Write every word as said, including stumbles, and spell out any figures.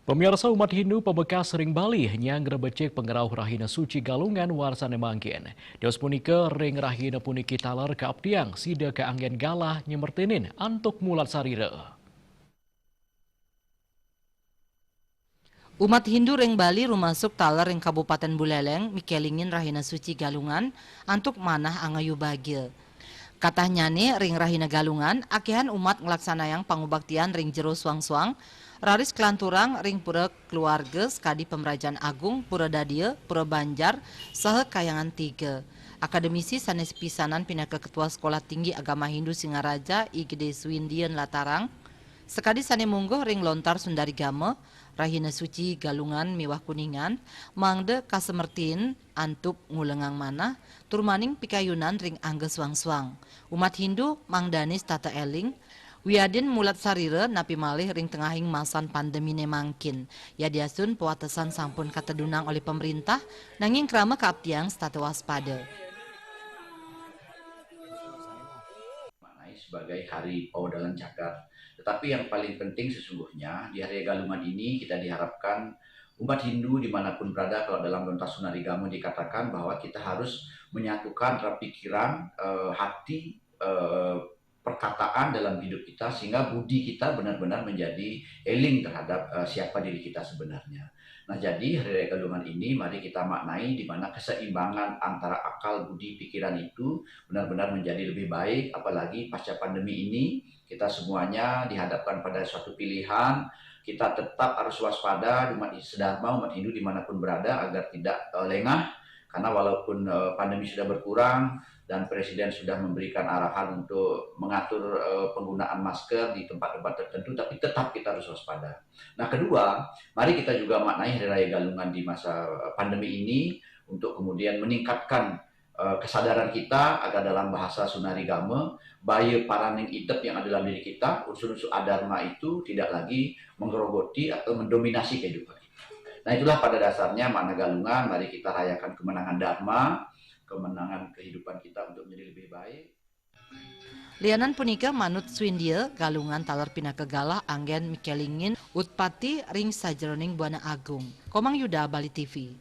Pemirsa, umat Hindu Pamekkas ring Bali nyanggra becik pangrauh Rahina Suci Galungan warsané mangkin. Dios punika ring rahina puniki taler kaaptiang sida kaanggén galah nyemertinin antuk mulat sarira. Umat Hindu ring Bali rumasuk taler ring Kabupaten Buleleng mikelingin Rahina Suci Galungan antuk manah angayu bagia. Katahnyané ring Rahina Galungan, akéhan umat nglaksanayang pangubaktian ring jero suang-suang, raris klanturang ring pura keluarga sakadi Pamrajan Agung, Pura Dadia, Pura Banjar, saha Kahyangan Tiga. Akademisi sané pisanan pinaka Ketua Sekolah Tinggi Agama Hindu Singaraja, I Gedé Suindia nlatarang, sakadi sané mungguh ring lontar Sundarigama, Rahina Suci Galungan miwah Kuningan, mangda kasemertin antuk ngulengang manah, tur maning pikayunan ring angga suang-suang. Umat Hindu mangdané setata éling, wiadin mulat sarira napi malih ring tengahing masan pandeminé mangkin. Yadiastun pawatesan sampun katedunang olih pemerintah, nanging krama kaaptiang setata waspada. Maknai sebagai Hari Pawedalan Jagat. Tetapi yang paling penting sesungguhnya, di Hari Galungan ini kita diharapkan umat Hindu dimanapun berada, kalau dalam lontar Sunarigama dikatakan bahwa kita harus menyatukan antara pikiran, eh, hati, eh, perkataan dalam hidup kita, sehingga budi kita benar-benar menjadi eling terhadap, eh, siapa diri kita sebenarnya. Nah, jadi Hari Raya Galungan ini mari kita maknai di mana keseimbangan antara akal, budi, pikiran itu benar-benar menjadi lebih baik, apalagi pasca pandemi ini kita semuanya dihadapkan pada suatu pilihan, kita tetap harus waspada umat sedharma, umat Hindu dimanapun berada agar tidak, eh, lengah, karena walaupun, eh, pandemi sudah berkurang dan Presiden sudah memberikan arahan untuk mengatur, eh, penggunaan masker di tempat-tempat tertentu, tapi tetap kita harus waspada. Nah, kedua, mari kita juga maknai Hari Raya Galungan di masa, eh, pandemi ini untuk kemudian meningkatkan, eh, kesadaran kita agar dalam bahasa Sunarigama, baya paraning idep yang ada dalam diri kita, unsur-unsur adharma itu tidak lagi menggerogoti atau mendominasi kehidupan kita. Nah, itulah pada dasarnya makna Galungan, mari kita rayakan kemenangan dharma, kemenangan kehidupan kita untuk menjadi lebih baik. Lianan punika, manut Swindia, Galungan taler pinaka galah anggén mikelingin utpati ring sajeroning Buana Agung. Komang Yuda, Bali T V.